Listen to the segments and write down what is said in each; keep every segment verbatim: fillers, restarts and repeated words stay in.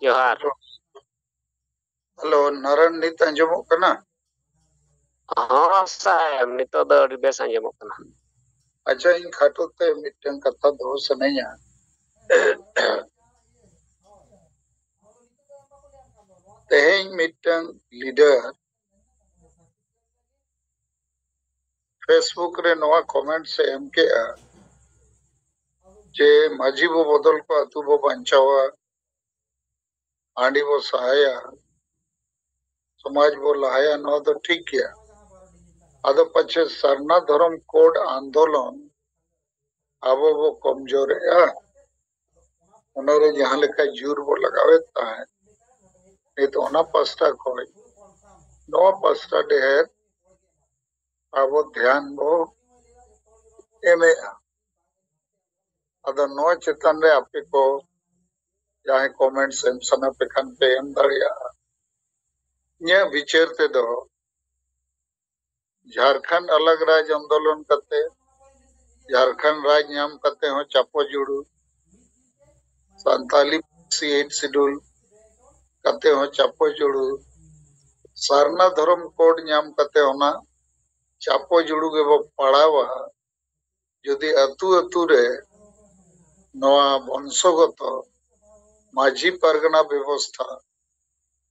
ᱡᱚᱦᱟᱨ᱾ ᱦᱮᱞᱳ, ᱱᱟᱨᱟᱭᱚᱱ, ᱱᱤᱛ ᱟᱸᱡᱚᱢᱚᱜ ᱠᱟᱱᱟ? ᱦᱚᱸ ᱥᱟᱦᱮᱵ, ᱱᱤᱛᱚᱜ ᱫᱚ ᱟᱹᱰᱤ ᱵᱮᱥ ᱟᱸᱡᱚᱢᱚᱜ ᱠᱟᱱᱟ᱾ ᱟᱪᱪᱷᱟ, ᱤᱧ ᱠᱷᱟᱴᱚ ᱛᱮ ᱢᱤᱫᱴᱟᱝ ᱠᱟᱛᱷᱟ ᱫᱚᱦᱚ ᱥᱟᱱᱟᱧᱟ᱾ ᱛᱮᱦᱮᱧ ᱢᱤᱫᱴᱟᱝ ᱞᱤᱰᱟᱨ ᱯᱷᱮᱥᱵᱩᱠ ᱨᱮ ᱱᱚᱣᱟ ᱠᱚᱢᱮᱱᱴᱥ ᱮ ᱮᱢ ᱠᱮᱜᱼᱟ ᱡᱮ ᱢᱟᱹᱡᱷᱤ ᱵᱚ ᱵᱚᱫᱚᱞ ᱠᱚᱣᱟ, ᱟᱹᱛᱩ ᱵᱚ ᱵᱟᱧᱪᱟᱣᱟ, ᱦᱟᱺᱰᱤ ᱵᱚ ᱥᱟᱦᱟᱭᱟ, ᱥᱚᱢᱟᱡᱽ ᱵᱚ ᱞᱟᱦᱟᱭᱟ, ᱱᱚᱣᱟ ᱫᱚ ᱴᱷᱤᱠ ᱜᱮᱭᱟ᱾ ᱟᱫᱚ ᱯᱟᱪᱷᱮ ᱥᱟᱨᱱᱟ ᱫᱷᱚᱨᱚᱢ ᱠᱳᱰ ᱟᱱᱫᱳᱞᱚᱱ ᱟᱵᱚ ᱵᱚ ᱠᱚᱢᱡᱳᱨᱮᱜᱼᱟ? ᱚᱱᱟᱨᱮ ᱡᱟᱦᱟᱸ ᱞᱮᱠᱟ ᱡᱳᱨ ᱵᱚ ᱞᱟᱜᱟᱣᱮᱫ ᱛᱟᱦᱮᱸᱫ, ᱱᱤᱛ ᱚᱱᱟ ᱯᱟᱥᱴᱟ ᱠᱷᱚᱱ ᱱᱚᱣᱟ ᱯᱟᱥᱴᱟ ᱰᱷᱮᱨ ᱟᱵᱚ ᱫᱷᱮᱭᱟᱱ ᱵᱚ ᱮᱢᱮᱜᱼᱟ᱾ ᱟᱫᱚ ᱱᱚᱣᱟ ᱪᱮᱛᱟᱱ ᱨᱮ ᱟᱯᱮ ᱠᱚ ᱡᱟᱦᱟᱸᱭ ᱠᱚᱢᱮᱱᱴᱥ ᱮᱢ ᱥᱟᱱᱟ ᱯᱮ ᱠᱷᱟᱱ ᱯᱮ ᱮᱢ ᱫᱟᱲᱮᱭᱟᱜᱼᱟ᱾ ᱤᱧᱟᱹᱜ ᱵᱤᱪᱟᱹᱨ ᱛᱮᱫᱚ ᱡᱷᱟᱲᱠᱷᱚᱸᱰ ᱟᱞᱟᱜᱽ ᱨᱟᱡᱽ ᱟᱱᱫᱳᱞᱚᱱ ᱠᱟᱛᱮ, ᱡᱷᱟᱲᱠᱷᱚᱸᱰ ᱨᱟᱡᱽ ᱧᱟᱢ ᱠᱟᱛᱮ ᱦᱚᱸ ᱪᱟᱯᱚ ᱡᱩᱲᱩ, ᱥᱟᱱᱛᱟᱞᱤ ᱯᱟᱹᱨᱥᱤ ᱮᱭᱤᱴ ᱥᱤᱰᱩᱞ ᱠᱟᱛᱮ ᱦᱚᱸ ᱪᱟᱯᱚ ᱡᱩᱲᱩ, ᱥᱟᱨᱱᱟ ᱫᱷᱚᱨᱚᱢ ᱠᱳᱰ ᱧᱟᱢ ᱠᱟᱛᱮ ᱚᱱᱟ ᱪᱟᱯᱚ ᱡᱩᱲᱩ ᱜᱮᱵᱚ ᱯᱟᱲᱟᱣᱟ᱾ ᱡᱩᱫᱤ ᱟᱹᱛᱩ ᱟᱹᱛᱩ ᱨᱮ ᱱᱚᱣᱟ ᱵᱚᱝᱥᱚᱜᱚᱛᱚ ᱢᱟᱹᱡᱷᱤ ᱯᱟᱨᱜᱟᱱᱟ ᱵᱮᱵᱚᱥᱛᱷᱟ,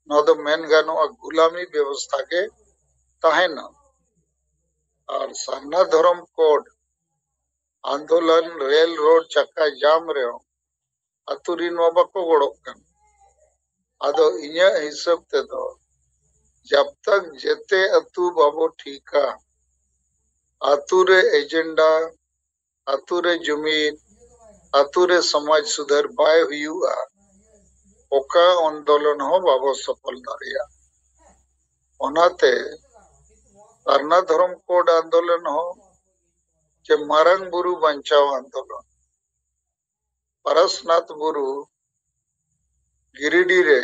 ᱱᱚᱣᱟ ᱫᱚ ᱢᱮᱱ ᱜᱟᱱᱚᱜᱼᱟ ᱜᱩᱞᱟᱢᱤ ᱵᱮᱵᱚᱥᱛᱷᱟ ᱜᱮ ᱛᱟᱦᱮᱱᱟ᱾ ᱟᱨ ᱥᱟᱨᱱᱟ ᱫᱷᱚᱨᱚᱢ ᱠᱳᱰ ᱟᱱᱫᱳᱞᱚᱱ, ᱨᱮᱞ ᱨᱳᱰ ᱪᱟᱠᱟ ᱡᱟᱢ ᱨᱮᱦᱚᱸ ᱟᱹᱛᱩ ᱨᱤᱱ ᱢᱟ ᱵᱟᱠᱚ ᱜᱚᱲᱚᱜ ᱠᱟᱱ᱾ ᱟᱫᱚ ᱤᱧᱟᱹᱜ ᱦᱤᱥᱟᱹᱵ ᱛᱮᱫᱚ ᱡᱟᱵ ᱛᱟᱠ ᱡᱮᱛᱮ ᱟᱹᱛᱩ ᱵᱟᱵᱚ ᱴᱷᱤᱠᱟ, ᱟᱹᱛᱩ ᱨᱮ ᱮᱡᱮᱱᱰᱟ, ᱟᱹᱛᱩ ᱨᱮ ᱡᱩᱢᱤᱫ, ᱟᱹᱛᱩ ᱨᱮ ᱥᱚᱢᱟᱡᱽ ᱥᱩᱫᱷᱟᱹᱨ ᱵᱟᱭ ᱦᱩᱭᱩᱜᱼᱟ, ᱚᱠᱟ ᱟᱱᱫᱳᱞᱚᱱ ᱦᱚᱸ ᱵᱟᱵᱚ ᱥᱚᱯᱷᱚᱞ ᱫᱟᱲᱮᱭᱟᱜᱼᱟ᱾ ᱚᱱᱟᱛᱮ ᱥᱟᱨᱱᱟ ᱫᱷᱚᱨᱚᱢ ᱠᱳᱰ ᱟᱱᱫᱳᱞᱚᱱ ᱦᱚᱸ ᱪᱮ ᱢᱟᱨᱟᱝ ᱵᱩᱨᱩ ᱵᱟᱧᱪᱟᱣ ᱟᱱᱫᱳᱞᱚᱱ, ᱯᱟᱨᱟᱥᱱᱟᱛᱷ ᱵᱩᱨᱩ ᱜᱤᱨᱤᱰᱤ ᱨᱮ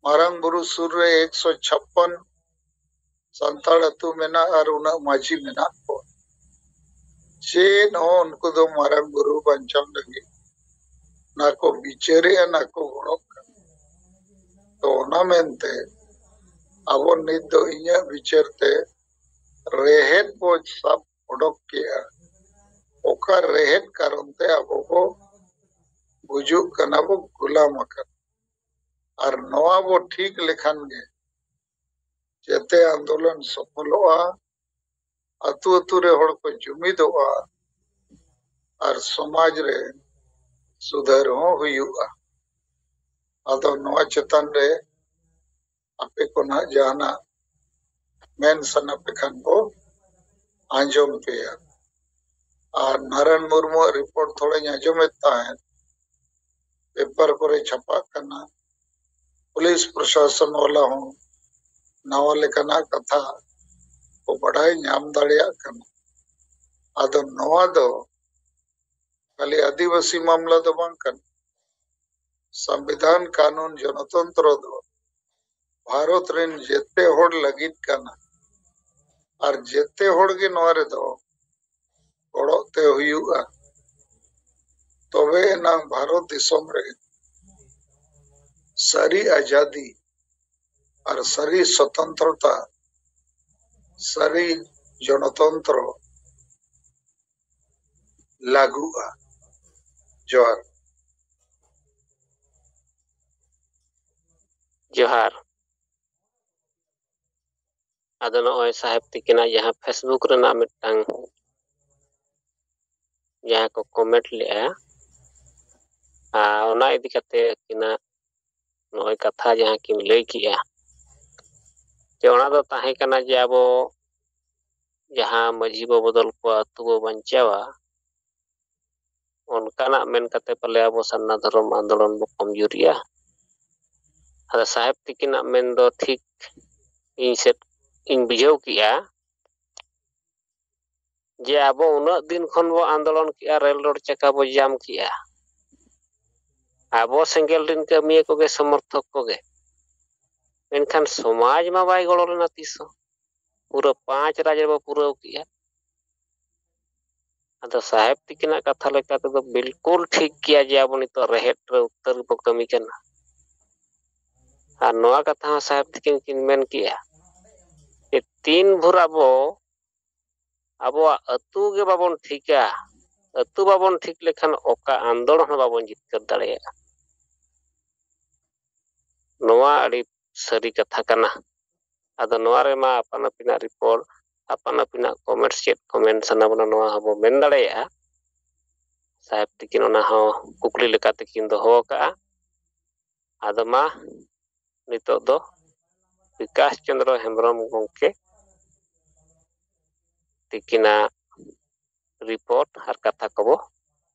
ᱢᱟᱨᱟᱝ ᱵᱩᱨᱩ ᱥᱩᱨ ᱨᱮ ᱮᱠᱥᱚ ᱪᱷᱟᱯᱯᱟᱱ ᱥᱟᱱᱛᱟᱲ ᱟᱹᱛᱩ ᱢᱮᱱᱟᱜᱼᱟ ᱟᱨ ᱩᱱᱟᱹᱜ ᱢᱟᱹᱡᱷᱤ ᱢᱮᱱᱟᱜ ᱠᱚᱣᱟ᱾ ᱪᱮᱫ ᱦᱚᱸ ᱩᱱᱠᱩ ᱫᱚ ᱢᱟᱨᱟᱝ ᱵᱩᱨᱩ ᱵᱟᱧᱪᱟᱣ ᱞᱟᱹᱜᱤᱫ ᱚᱱᱟ ᱠᱚ ᱵᱤᱪᱟᱹᱨᱮᱜᱼᱟ, ᱚᱱᱟ ᱠᱚ ᱜᱚᱲᱚᱜ ᱠᱟᱱᱟ᱾ ᱛᱚ ᱚᱱᱟ ᱢᱮᱱᱛᱮ ᱟᱵᱚ ᱱᱤᱛ ᱫᱚ ᱤᱧᱟᱹᱜ ᱵᱤᱪᱟᱹᱨ ᱛᱮ ᱨᱮᱦᱮᱫ ᱵᱚ ᱥᱟᱵ ᱚᱰᱚᱠ ᱠᱮᱜᱼᱟ᱾ ᱚᱠᱟ ᱨᱮᱦᱮᱫ ᱠᱟᱨᱚᱱ ᱛᱮ ᱟᱵᱚ ᱵᱚ ᱜᱩᱡᱩᱜ ᱠᱟᱱᱟ, ᱵᱚ ᱜᱩᱞᱟᱢ ᱟᱠᱟᱱᱟ᱾ ᱟᱨ ᱱᱚᱣᱟ ᱵᱚ ᱴᱷᱤᱠ ᱞᱮᱠᱷᱟᱱ ᱜᱮ ᱡᱮᱛᱮ ᱟᱱᱫᱳᱞᱚᱱ ᱥᱚᱯᱷᱚᱞᱚᱜᱼᱟ, ᱟᱹᱛᱩ ᱟᱹᱛᱩ ᱨᱮ ᱦᱚᱲ ᱠᱚ ᱡᱩᱢᱤᱫᱚᱜᱼᱟ ᱟᱨ ᱥᱚᱢᱟᱡᱽ ᱨᱮ ᱥᱩᱫᱷᱟᱹᱨ ᱦᱚᱸ ᱦᱩᱭᱩᱜᱼᱟ᱾ ᱟᱫᱚ ᱱᱚᱣᱟ ᱪᱮᱛᱟᱱ ᱨᱮ ᱟᱯᱮ ᱠᱚ ᱱᱟᱦᱟᱜ ᱡᱟᱦᱟᱱᱟᱜ ᱢᱮᱱ ᱥᱟᱱᱟ ᱯᱮ ᱠᱷᱟᱱ ᱵᱚ ᱟᱸᱡᱚᱢ ᱯᱮᱭᱟ᱾ ᱟᱨ ᱱᱟᱨᱟᱭᱚᱱ ᱢᱩᱨᱢᱩᱣᱟᱜ ᱨᱤᱯᱳᱨᱴ ᱛᱷᱚᱲᱟᱧ ᱟᱸᱡᱚᱢᱮᱫ ᱛᱟᱦᱮᱸᱫ, ᱯᱮᱯᱟᱨ ᱠᱚᱨᱮ ᱪᱷᱟᱯᱟᱜ ᱠᱟᱱᱟ᱾ ᱯᱩᱞᱤᱥ ᱯᱨᱚᱥᱟᱥᱚᱱ ᱵᱟᱞᱟ ᱦᱚᱸ ᱱᱟᱣᱟ ᱞᱮᱠᱟᱱᱟᱜ ᱠᱟᱛᱷᱟ ᱠᱚ ᱵᱟᱰᱟᱭ ᱧᱟᱢ ᱫᱟᱲᱮᱭᱟᱜ ᱠᱟᱱᱟ᱾ ᱟᱫᱚ ᱱᱚᱣᱟ ᱫᱚ ᱠᱷᱟᱹᱞᱤ ᱟᱹᱫᱤᱵᱟᱹᱥᱤ ᱢᱟᱢᱞᱟ ᱫᱚ ᱵᱟᱝ ᱠᱟᱱᱟ᱾ ᱥᱚᱝᱵᱤᱫᱷᱟᱱ ᱠᱟᱹᱱᱩᱱ ᱡᱚᱱᱚᱛᱚᱱᱛᱨᱚ ᱫᱚ ᱵᱷᱟᱨᱚᱛ ᱨᱮᱱ ᱡᱮᱛᱮ ᱦᱚᱲ ᱞᱟᱹᱜᱤᱫ ᱠᱟᱱᱟ᱾ ᱟᱨ ᱡᱮᱛᱮ ᱦᱚᱲ ᱜᱮ ᱱᱚᱣᱟ ᱨᱮᱫᱚ ᱜᱚᱲᱚᱜ ᱛᱮ ᱦᱩᱭᱩᱜᱼᱟ᱾ ᱛᱚᱵᱮ ᱮᱱᱟᱝ ᱵᱷᱟᱨᱚᱛ ᱫᱤᱥᱚᱢ ᱨᱮ ᱥᱟᱹᱨᱤ ᱟᱡᱟᱫᱤ ᱟᱨ ᱥᱟᱹᱨᱤ ᱥᱚᱛᱚᱱᱛᱨᱚᱛᱟ, ᱥᱟᱹᱨᱤ ᱡᱚᱱᱚᱛᱚᱱᱛᱨᱚ ᱞᱟᱹᱜᱩᱜᱼᱟ᱾ ᱡᱚᱦᱟᱨ᱾ ᱡᱚᱦᱟᱨ᱾ ᱟᱫᱚ ᱱᱚᱜᱼᱚᱭ ᱥᱟᱦᱮᱵᱽ ᱛᱤᱠᱤᱱᱟᱜ ᱡᱟᱦᱟᱸ Facebook ᱨᱮᱱᱟᱜ ᱢᱤᱫᱴᱟᱝ ᱡᱟᱦᱟᱸ ᱠᱚ ᱠᱚᱢᱮᱱᱴ ᱞᱮᱜᱼᱟ, ᱟᱨ ᱚᱱᱟ ᱤᱫᱤ ᱠᱟᱛᱮ ᱟᱹᱠᱤᱱᱟᱜ ᱱᱚᱜᱼᱚᱭ ᱠᱟᱛᱷᱟ ᱡᱟᱦᱟᱸ ᱠᱤᱱ ᱞᱟᱹᱭ ᱠᱮᱜᱼᱟ, ᱡᱮ ᱚᱱᱟ ᱫᱚ ᱛᱟᱦᱮᱸ ᱠᱟᱱᱟ ᱡᱮ ᱟᱵᱚ ᱡᱟᱦᱟᱸ ᱢᱟᱹᱡᱷᱤ ᱵᱚ ᱵᱚᱫᱚᱞ ᱠᱚᱣᱟ, ᱟᱹᱛᱩ ᱵᱚ ᱵᱟᱧᱪᱟᱣᱟ, ᱚᱱᱠᱟᱱᱟᱜ ᱢᱮᱱ ᱠᱟᱛᱮ ᱯᱟᱞᱮ ᱟᱵᱚ ᱥᱟᱨᱱᱟ ᱫᱷᱚᱨᱚᱢ ᱟᱱᱫᱳᱞᱚᱱ ᱵᱚ ᱠᱚᱢᱡᱩᱨᱤᱜᱼᱟ᱾ ᱟᱫᱚ ᱥᱟᱦᱮᱵᱽ ᱛᱤᱠᱤᱱᱟᱜ ᱢᱮᱱ ᱫᱚ ᱴᱷᱤᱠ ᱤᱧ ᱥᱮᱫ ᱤᱧ ᱵᱩᱡᱷᱟᱹᱣ ᱠᱮᱜᱼᱟ ᱡᱮ ᱟᱵᱚ ᱩᱱᱟᱹᱜ ᱫᱤᱱ ᱠᱷᱚᱱ ᱵᱚ ᱟᱱᱫᱳᱞᱚᱱ ᱠᱮᱜᱼᱟ, ᱨᱮᱞ ᱨᱳᱰ ᱪᱟᱠᱟ ᱵᱚ ᱡᱟᱢ ᱠᱮᱜᱼᱟ, ᱟᱵᱚ ᱥᱮᱸᱜᱮᱞ ᱨᱮᱱ ᱠᱟᱹᱢᱤᱭᱟᱹ ᱠᱚᱜᱮ, ᱥᱚᱢᱚᱨᱛᱷᱚᱠ ᱠᱚᱜᱮ, ᱢᱮᱱᱠᱷᱟᱱ ᱥᱚᱢᱟᱡᱽ ᱢᱟ ᱵᱟᱭ ᱜᱚᱲᱚ ᱞᱮᱱᱟ ᱛᱤᱥ ᱦᱚᱸ᱾ ᱯᱩᱨᱟᱹ ᱯᱟᱸᱪ ᱨᱟᱡᱽ ᱨᱮᱵᱚ ᱯᱩᱨᱟᱹᱣ ᱠᱮᱜᱼᱟ᱾ ᱟᱫᱚ ᱥᱟᱦᱮᱵᱽ ᱛᱤᱠᱤᱱᱟᱜ ᱠᱟᱛᱷᱟ ᱞᱮᱠᱟ ᱛᱮᱫᱚ ᱵᱤᱞᱠᱩᱞ ᱴᱷᱤᱠ ᱜᱮᱭᱟ ᱡᱮ ᱟᱵᱚ ᱱᱤᱛᱚᱜ ᱨᱮᱦᱮᱫ ᱨᱮ ᱩᱛᱟᱹᱨ ᱵᱚ ᱠᱟᱹᱢᱤ ᱠᱟᱱᱟ᱾ ᱟᱨ ᱱᱚᱣᱟ ᱠᱟᱛᱷᱟ ᱦᱚᱸ ᱥᱟᱦᱮᱵᱽ ᱛᱤᱠᱤᱱ ᱠᱤᱱ ᱢᱮᱱ ᱠᱮᱜᱼᱟ ᱡᱮ ᱛᱤᱱ ᱵᱷᱳᱨ ᱟᱵᱚ ᱟᱵᱚᱣᱟᱜ ᱟᱹᱛᱩ ᱜᱮ ᱵᱟᱵᱚᱱ ᱴᱷᱤᱠᱟ, ᱟᱹᱛᱩ ᱵᱟᱵᱚᱱ ᱴᱷᱤᱠ ᱞᱮᱠᱷᱟᱱ ᱚᱠᱟ ᱟᱱᱫᱳᱲ ᱦᱚᱸ ᱵᱟᱵᱚᱱ ᱡᱤᱛᱠᱟᱹᱨ ᱫᱟᱲᱮᱭᱟᱜᱼᱟ᱾ ᱱᱚᱣᱟ ᱟᱹᱰᱤ ᱥᱟᱹᱨᱤ ᱠᱟᱛᱷᱟ ᱠᱟᱱᱟ᱾ ᱟᱫᱚ ᱱᱚᱣᱟ ᱨᱮᱢᱟ ᱟᱯᱟᱱ ᱟᱹᱯᱤᱱᱟᱜ ᱨᱤᱯᱳᱨᱴ, ᱟᱯᱟᱱ ᱟᱹᱯᱤᱱᱟᱜ ᱠᱚᱢᱮᱱᱴᱥ, ᱪᱮᱫ ᱠᱚ ᱢᱮᱱ ᱥᱟᱱᱟ ᱵᱚᱱᱟ, ᱱᱚᱣᱟ ᱦᱚᱸᱵᱚ ᱢᱮᱱ ᱫᱟᱲᱮᱭᱟᱜᱼᱟ᱾ ᱥᱟᱦᱮᱵᱽ ᱛᱤᱠᱤᱱ ᱚᱱᱟ ᱦᱚᱸ ᱠᱩᱠᱞᱤ ᱞᱮᱠᱟ ᱛᱮᱠᱤᱱ ᱫᱚᱦᱚ ᱟᱠᱟᱫᱼᱟ᱾ ᱟᱫᱚ ᱢᱟ ᱱᱤᱛᱚᱜ ᱫᱚ ᱵᱤᱠᱟᱥ ᱪᱚᱸᱫᱽᱨᱚ ᱦᱮᱢᱵᱨᱚᱢ ᱜᱚᱢᱠᱮ ᱛᱤᱠᱤᱱᱟᱜ ᱨᱤᱯᱳᱨᱴ ᱟᱨ ᱠᱟᱛᱷᱟ ᱠᱚᱵᱚ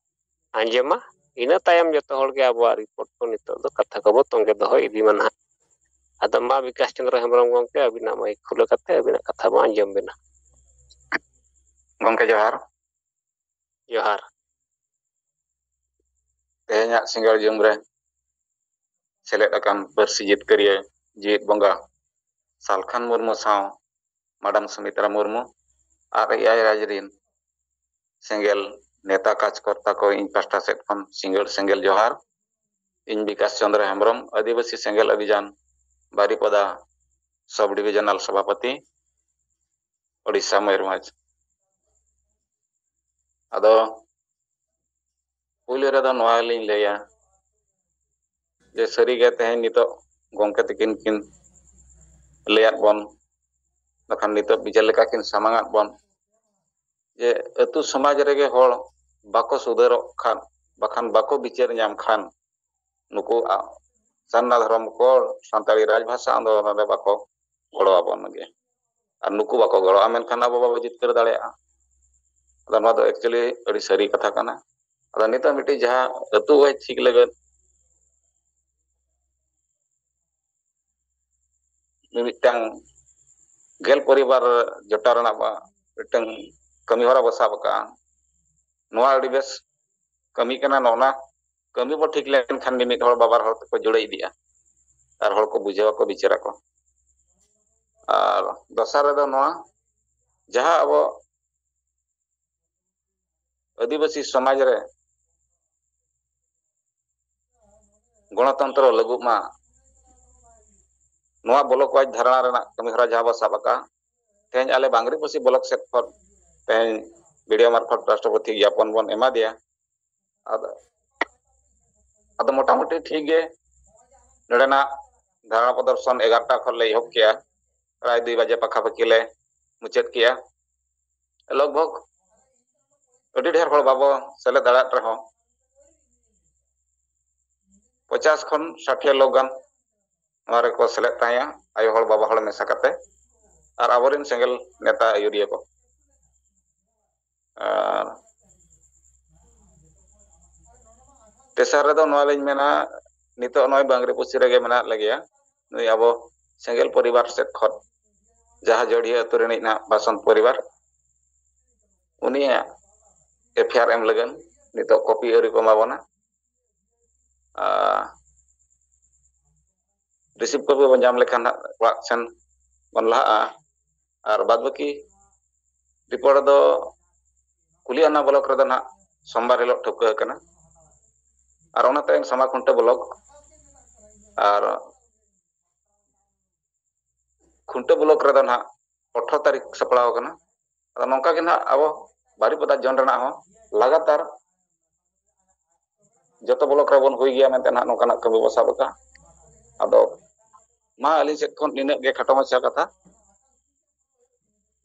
ᱟᱸᱡᱚᱢᱟ᱾ ᱤᱱᱟᱹ ᱛᱟᱭᱚᱢ ᱡᱚᱛᱚ ᱦᱚᱲ ᱜᱮ ᱟᱵᱚᱣᱟᱜ ᱨᱤᱯᱳᱨᱴ ᱠᱚ ᱱᱤᱛᱚᱜ ᱫᱚ ᱠᱟᱛᱷᱟ ᱠᱚᱵᱚ ᱛᱚᱸᱜᱮ ᱫᱚᱦᱚ ᱤᱫᱤ ᱢᱟ ᱱᱟᱦᱟᱜ᱾ ᱟᱫᱚ ᱢᱟ ᱵᱤᱠᱟᱥ ᱪᱚᱸᱫᱽᱨᱚ ᱦᱮᱢᱵᱨᱚᱢ ᱜᱚᱢᱠᱮ, ᱟᱹᱵᱤᱱᱟᱜ ᱢᱟᱭᱤᱠ ᱠᱷᱩᱞᱟᱹ ᱠᱟᱛᱮ ᱟᱹᱵᱤᱱᱟᱜ ᱠᱟᱛᱷᱟ ᱵᱚ ᱟᱸᱡᱚᱢ ᱵᱮᱱᱟ᱾ ᱜᱚᱢᱠᱮ ᱡᱚᱦᱟᱨ᱾ ᱡᱚᱦᱟᱨ᱾ ᱛᱮᱦᱮᱧᱟᱜ ᱥᱤᱸᱜᱟᱹᱲ ᱡᱩᱢ ᱨᱮ ᱥᱮᱞᱮᱫ ᱟᱠᱟᱱ ᱯᱟᱹᱨᱥᱤ ᱡᱤᱛᱠᱟᱹᱨᱤᱭᱟᱹ ᱡᱤᱣᱤᱫ ᱵᱚᱸᱜᱟ ᱥᱟᱞᱠᱷᱟᱱ ᱢᱩᱨᱢᱩ ᱥᱟᱶ ᱢᱟᱰᱟᱢ ᱥᱩᱢᱤᱛᱨᱟ ᱢᱩᱨᱢᱩ ᱟᱨ ᱮᱭᱟᱭ ᱨᱟᱡᱽ ᱨᱤᱱ ᱥᱮᱸᱜᱮᱞ ᱱᱮᱛᱟ ᱠᱟᱡᱽᱠᱚᱨᱛᱟ ᱠᱚ ᱤᱧ ᱯᱟᱦᱴᱟ ᱥᱮᱫ ᱠᱷᱚᱱ ᱥᱤᱸᱜᱟᱹᱲ ᱥᱮᱸᱜᱮᱞ ᱡᱚᱦᱟᱨ᱾ ᱤᱧ ᱵᱤᱠᱟᱥ ᱪᱚᱸᱫᱽᱨᱚ ᱦᱮᱢᱵᱨᱚᱢ, ᱟᱹᱫᱤᱵᱟᱹᱥᱤ ᱥᱮᱸᱜᱮᱞ ᱚᱵᱷᱤᱡᱟᱱ ᱵᱟᱨᱤᱯᱚᱫᱟ ᱥᱚᱵ ᱰᱤᱵᱤᱡᱚᱱᱟᱞ ᱥᱚᱵᱷᱟᱯᱚᱛᱤ, ᱳᱰᱤᱥᱟ, ᱢᱚᱭᱩᱨᱵᱷᱚᱸᱡᱽ᱾ ᱟᱫᱚ ᱯᱩᱭᱞᱩ ᱨᱮᱫᱚ ᱱᱚᱣᱟ ᱞᱤᱧ ᱞᱟᱹᱭᱟ ᱡᱮ ᱥᱟᱹᱨᱤᱜᱮ ᱛᱮᱦᱮᱧ ᱱᱤᱛᱚᱜ ᱜᱚᱢᱠᱮ ᱛᱟᱹᱠᱤᱱ ᱠᱤᱱ ᱞᱟᱹᱭᱟᱫ ᱵᱚᱱ, ᱵᱟᱠᱷᱟᱱ ᱱᱤᱛᱚᱜ ᱵᱤᱪᱟᱹᱨ ᱞᱮᱠᱟ ᱠᱤᱱ ᱥᱟᱢᱟᱝ ᱟᱫ ᱵᱚᱱ, ᱡᱮ ᱟᱹᱛᱩ ᱥᱚᱢᱟᱡᱽ ᱨᱮᱜᱮ ᱦᱚᱲ ᱵᱟᱠᱚ ᱥᱩᱫᱷᱟᱹᱨᱚᱜ ᱠᱷᱟᱱ, ᱵᱟᱠᱷᱟᱱ ᱵᱟᱠᱚ ᱵᱤᱪᱟᱹᱨ ᱧᱟᱢ ᱠᱷᱟᱱ, ᱱᱩᱠᱩ ᱟ-, ᱥᱟᱨᱱᱟ ᱫᱷᱚᱨᱚᱢ ᱠᱚ ᱥᱟᱱᱛᱟᱲᱤ ᱨᱟᱡᱽᱵᱷᱟᱥᱟ ᱟᱱᱫᱳᱞᱚᱱ ᱨᱮ ᱵᱟᱠᱚ ᱜᱚᱲᱚ ᱟᱵᱚᱱ ᱜᱮᱭᱟ᱾ ᱟᱨ ᱱᱩᱠᱩ ᱵᱟᱠᱚ ᱜᱚᱲᱚᱜᱼᱟ, ᱢᱮᱱᱠᱷᱟᱱ ᱟᱵᱚ ᱵᱟᱵᱚ ᱡᱤᱛᱠᱟᱹᱨ ᱫᱟᱲᱮᱭᱟᱜᱼᱟ᱾ ᱟᱫᱚ ᱱᱚᱣᱟ ᱫᱚ actually ᱟᱹᱰᱤ ᱥᱟᱹᱨᱤ ᱠᱟᱛᱷᱟ ᱠᱟᱱᱟ᱾ ᱟᱫᱚ ᱱᱤᱛᱚᱜ ᱢᱤᱫᱴᱤᱡ ᱡᱟᱦᱟᱸ ᱟᱹᱛᱩ ᱦᱚᱭ ᱴᱷᱤᱠ ᱞᱟᱹᱜᱤᱫ ᱢᱤᱢᱤᱫᱴᱟᱝ ᱜᱮᱞ ᱯᱚᱨᱤᱵᱟᱨ ᱡᱚᱴᱟᱣ ᱨᱮᱱᱟᱜ ᱵᱟ-, ᱢᱤᱫᱴᱟᱝ ᱠᱟᱹᱢᱤ ᱦᱚᱨᱟ ᱵᱚ ᱥᱟᱵ ᱟᱠᱟᱫᱼᱟ᱾ ᱱᱚᱣᱟ ᱟᱹᱰᱤ ᱵᱮᱥ ᱠᱟᱹᱢᱤ ᱠᱟᱱᱟ᱾ ᱱᱚᱜᱼᱱᱟ ᱠᱟᱹᱢᱤ ᱵᱚ ᱴᱷᱤᱠ ᱞᱮᱱᱠᱷᱟᱱ ᱢᱤᱢᱤᱫ ᱦᱚᱲ ᱵᱟᱵᱟᱨ ᱦᱚᱲ ᱛᱮᱠᱚ ᱡᱩᱲᱟᱹ ᱤᱫᱤᱜᱼᱟ ᱟᱨ ᱦᱚᱲ ᱠᱚ ᱵᱩᱡᱷᱟᱹᱣ ᱟᱠᱚ, ᱵᱤᱪᱟᱹᱨ ᱟᱠᱚ᱾ ᱟᱨ ᱫᱚᱥᱟᱨ ᱨᱮᱫᱚ ᱱᱚᱣᱟ, ᱡᱟᱦᱟᱸ ᱟᱵᱚ ᱟᱹᱫᱤᱵᱟᱹᱥᱤ ᱥᱚᱢᱟᱡᱽ ᱨᱮ ᱜᱚᱱᱚᱛᱚᱱᱛᱨᱚ ᱞᱟᱹᱜᱩᱜ ᱢᱟ, ᱱᱚᱣᱟ ᱵᱞᱚᱠ ᱣᱟᱭᱤᱡ ᱫᱷᱟᱨᱟ ᱨᱮᱱᱟᱜ ᱠᱟᱹᱢᱤᱦᱚᱨᱟ ᱡᱟᱦᱟᱸ ᱵᱚ ᱥᱟᱵ ᱟᱠᱟᱫ, ᱛᱮᱦᱮᱧ ᱟᱞᱮ ᱵᱟᱝᱨᱤᱯᱚᱥᱤ ᱵᱞᱚᱠ ᱥᱮᱫ ᱠᱷᱚᱱ ᱛᱮᱦᱮᱧ ᱵᱤᱰᱤᱳ ᱢᱟᱨᱯᱷᱚᱛ ᱨᱟᱥᱴᱨᱚᱯᱚᱛᱤ ᱜᱮᱭᱟᱯᱚᱱ ᱵᱚᱱ ᱮᱢᱟ ᱫᱮᱭᱟ᱾ ᱟᱫᱚ, ᱟᱫᱚ ᱢᱚᱴᱟᱢᱩᱴᱤ ᱴᱷᱤᱠ ᱜᱮ, ᱱᱚᱰᱮᱱᱟᱜ ᱫᱷᱟᱨᱟ ᱯᱨᱚᱫᱚᱨᱥᱚᱱ ᱮᱜᱟᱨᱚᱴᱟ ᱠᱷᱚᱱ ᱞᱮ ᱮᱦᱚᱵ ᱠᱮᱜᱼᱟ, ᱯᱨᱟᱭ ᱫᱩᱭ ᱵᱟᱡᱮ ᱯᱟᱠᱷᱟᱯᱟᱹᱠᱷᱤ ᱞᱮ ᱢᱩᱪᱟᱹᱫ ᱠᱮᱜᱼᱟ᱾ ᱞᱚᱜᱽ ᱵᱷᱚᱜᱽ ᱟᱹᱰᱤ ᱰᱷᱮᱨ ᱦᱚᱲ ᱵᱟᱵᱚ ᱥᱮᱞᱮᱫ ᱫᱟᱲᱮᱭᱟᱜ ᱨᱮᱦᱚᱸ, ᱯᱚᱪᱟᱥ ᱠᱷᱚᱱ ᱥᱟᱴᱷᱤᱭᱟ ᱞᱳᱠ ᱜᱟᱱ ᱱᱚᱣᱟ ᱨᱮᱠᱚ ᱥᱮᱞᱮᱫ ᱛᱟᱦᱮᱸᱭᱟ, ᱟᱭᱳ ᱦᱚᱲ, ᱵᱟᱵᱟ ᱦᱚᱲ ᱢᱮᱥᱟ ᱠᱟᱛᱮ, ᱟᱨ ᱟᱵᱚᱨᱮᱱ ᱥᱮᱸᱜᱮᱞ ᱱᱮᱛᱟ ᱟᱹᱭᱩᱨᱤᱭᱟᱹ ᱠᱚ᱾ ᱟᱨ ᱛᱮᱥᱟᱨ ᱨᱮᱫᱚ ᱱᱚᱣᱟ ᱞᱤᱧ ᱢᱮᱱᱟ, ᱱᱤᱛᱚᱜ ᱱᱚᱜᱼᱚᱭ ᱵᱟᱝᱨᱤᱯᱚᱥᱤ ᱨᱮᱜᱮ ᱢᱮᱱᱟᱜ ᱞᱮᱜᱮᱭᱟ, ᱱᱩᱭ ᱟᱵᱚ ᱥᱮᱸᱜᱮᱞ ᱯᱚᱨᱤᱵᱟᱨ ᱥᱮᱫ ᱠᱷᱚᱱ, ᱡᱟᱦᱟᱸ ᱡᱚᱲᱤᱭᱟᱹ ᱟᱹᱛᱩ ᱨᱤᱱᱤᱡ ᱱᱟᱦᱟᱜ ᱵᱟᱥᱚᱱᱛ ᱯᱚᱨᱤᱵᱟᱨ, ᱩᱱᱤᱭᱟᱜ ᱮᱯᱷ ᱟᱭ ᱟᱨ ᱮᱢ ᱞᱟᱹᱜᱤᱫ ᱱᱤᱛᱚᱜ ᱠᱚᱯᱤ ᱟᱹᱣᱨᱤ ᱠᱚ ᱮᱢᱟ ᱵᱚᱱᱟ᱾ ᱟᱨ ᱨᱤᱥᱤᱵᱷ ᱠᱚᱯᱤ ᱵᱚᱱ ᱧᱟᱢ ᱞᱮᱠᱷᱟᱱ ᱦᱟᱸᱜ ᱚᱲᱟᱜ ᱥᱮᱱ ᱵᱚᱱ ᱞᱟᱦᱟᱜᱼᱟ᱾ ᱟᱨ ᱵᱟᱫ ᱵᱟᱹᱠᱤ ᱨᱤᱯᱳᱨᱴ ᱫᱚ ᱠᱩᱞᱤᱭᱟᱱᱟ ᱵᱞᱚᱠ ᱨᱮᱫᱚ ᱱᱟᱦᱟᱜ ᱥᱳᱢᱵᱟᱨ ᱦᱤᱞᱳᱜ ᱴᱷᱟᱹᱣᱠᱟᱹ ᱟᱠᱟᱱᱟ᱾ ᱟᱨ ᱚᱱᱟ ᱛᱟᱭᱚᱢ ᱥᱟᱢᱟ ᱠᱷᱩᱱᱴᱟᱹ ᱵᱞᱚᱠ, ᱟᱨ ᱠᱷᱩᱱᱴᱟᱹ ᱵᱞᱚᱠ ᱨᱮᱫᱚ ᱱᱟᱦᱟᱜ ᱟᱴᱷᱨᱚ ᱛᱟᱹᱨᱤᱠᱷ ᱥᱟᱯᱲᱟᱣ ᱟᱠᱟᱱᱟ᱾ ᱟᱫᱚ ᱱᱚᱝᱠᱟ ᱜᱮ ᱱᱟᱦᱟᱜ ᱟᱵᱚ ᱵᱟᱨᱤᱯᱟᱫᱟ ᱡᱚᱱ ᱨᱮᱱᱟᱜ ᱦᱚᱸ ᱞᱟᱜᱟᱛᱟᱨ ᱡᱚᱛᱚ ᱵᱞᱚᱠ ᱨᱮᱵᱚᱱ ᱦᱩᱭ ᱜᱮᱭᱟ ᱢᱮᱱᱛᱮ ᱱᱟᱦᱟᱜ ᱱᱚᱝᱠᱟᱱᱟᱜ ᱠᱟᱹᱢᱤ ᱵᱚ ᱥᱟᱵ ᱟᱠᱟᱫᱼᱟ᱾ ᱟᱫᱚ ᱢᱟ ᱟᱹᱞᱤᱧ ᱥᱮᱫ ᱠᱷᱚᱱ ᱱᱤᱱᱟᱹᱜ ᱜᱮ ᱠᱷᱟᱴᱚ ᱢᱟᱪᱷᱟ ᱠᱟᱛᱷᱟ᱾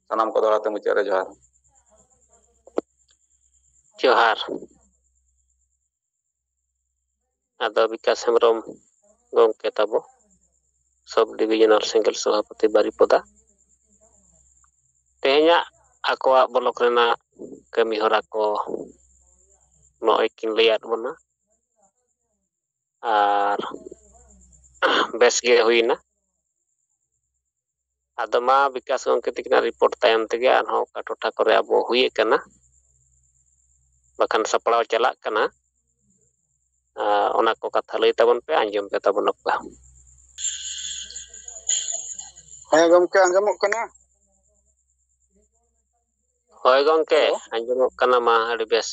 ᱥᱟᱱᱟᱢ ᱠᱚ ᱫᱚᱦᱲᱟ ᱛᱮ ᱢᱩᱪᱟᱹᱫ ᱨᱮ ᱡᱚᱦᱟᱨ᱾ ᱡᱚᱦᱟᱨ᱾ ᱟᱫᱚ ᱵᱤᱠᱟᱥ ᱦᱮᱢᱵᱨᱚᱢ ᱜᱚᱢᱠᱮ ᱛᱟᱵᱚ, ᱥᱚᱵ ᱰᱤᱵᱤᱡᱚᱱᱟᱞ ᱥᱮᱸᱜᱮᱞ ᱥᱚᱵᱷᱟᱯᱚᱛᱤ ᱵᱟᱨᱤᱯᱚᱫᱟ, ᱛᱮᱦᱮᱧᱟᱜ ᱟᱠᱚᱣᱟᱜ ᱵᱞᱚᱠ ᱨᱮᱱᱟᱜ ᱠᱟᱹᱢᱤ ᱦᱚᱨᱟ ᱠᱚ ᱱᱚᱜᱼᱚᱭ ᱠᱤᱱ ᱞᱟᱹᱭᱟᱫ ᱵᱚᱱᱟ᱾ ᱟᱨ ᱵᱮᱥ ᱜᱮ ᱦᱩᱭᱱᱟ᱾ ᱟᱫᱚ ᱢᱟ ᱵᱤᱠᱟᱥ ᱜᱚᱢᱠᱮ ᱛᱟᱹᱠᱤᱱᱟᱜ ᱨᱤᱯᱳᱨᱴ ᱛᱟᱭᱚᱢ ᱛᱮᱜᱮ ᱟᱨᱦᱚᱸ ᱚᱠᱟ ᱴᱚᱴᱷᱟ ᱠᱚᱨᱮ ᱟᱵᱚ ᱦᱩᱭ ᱟᱠᱟᱱᱟ, ᱵᱟᱠᱷᱟᱱ ᱥᱟᱯᱲᱟᱣ ᱪᱟᱞᱟᱜ ᱠᱟᱱᱟ᱾ ᱟᱨ ᱚᱱᱟ ᱠᱚ ᱠᱟᱛᱷᱟ ᱞᱟᱹᱭ ᱛᱟᱵᱚᱱ ᱯᱮ, ᱟᱸᱡᱚᱢ ᱯᱮ ᱛᱟᱵᱚᱱ ᱚᱠᱟ᱾ ᱦᱮᱸ ᱜᱚᱢᱠᱮ, ᱟᱸᱡᱚᱢᱚᱜ ᱠᱟᱱᱟ᱾ ᱦᱳᱭ ᱜᱚᱝᱠᱮ, ᱦᱮᱞᱳ᱾ ᱟᱸᱡᱚᱢᱚᱜ ᱠᱟᱱᱟ, ᱢᱟ ᱟᱹᱰᱤ ᱵᱮᱥ᱾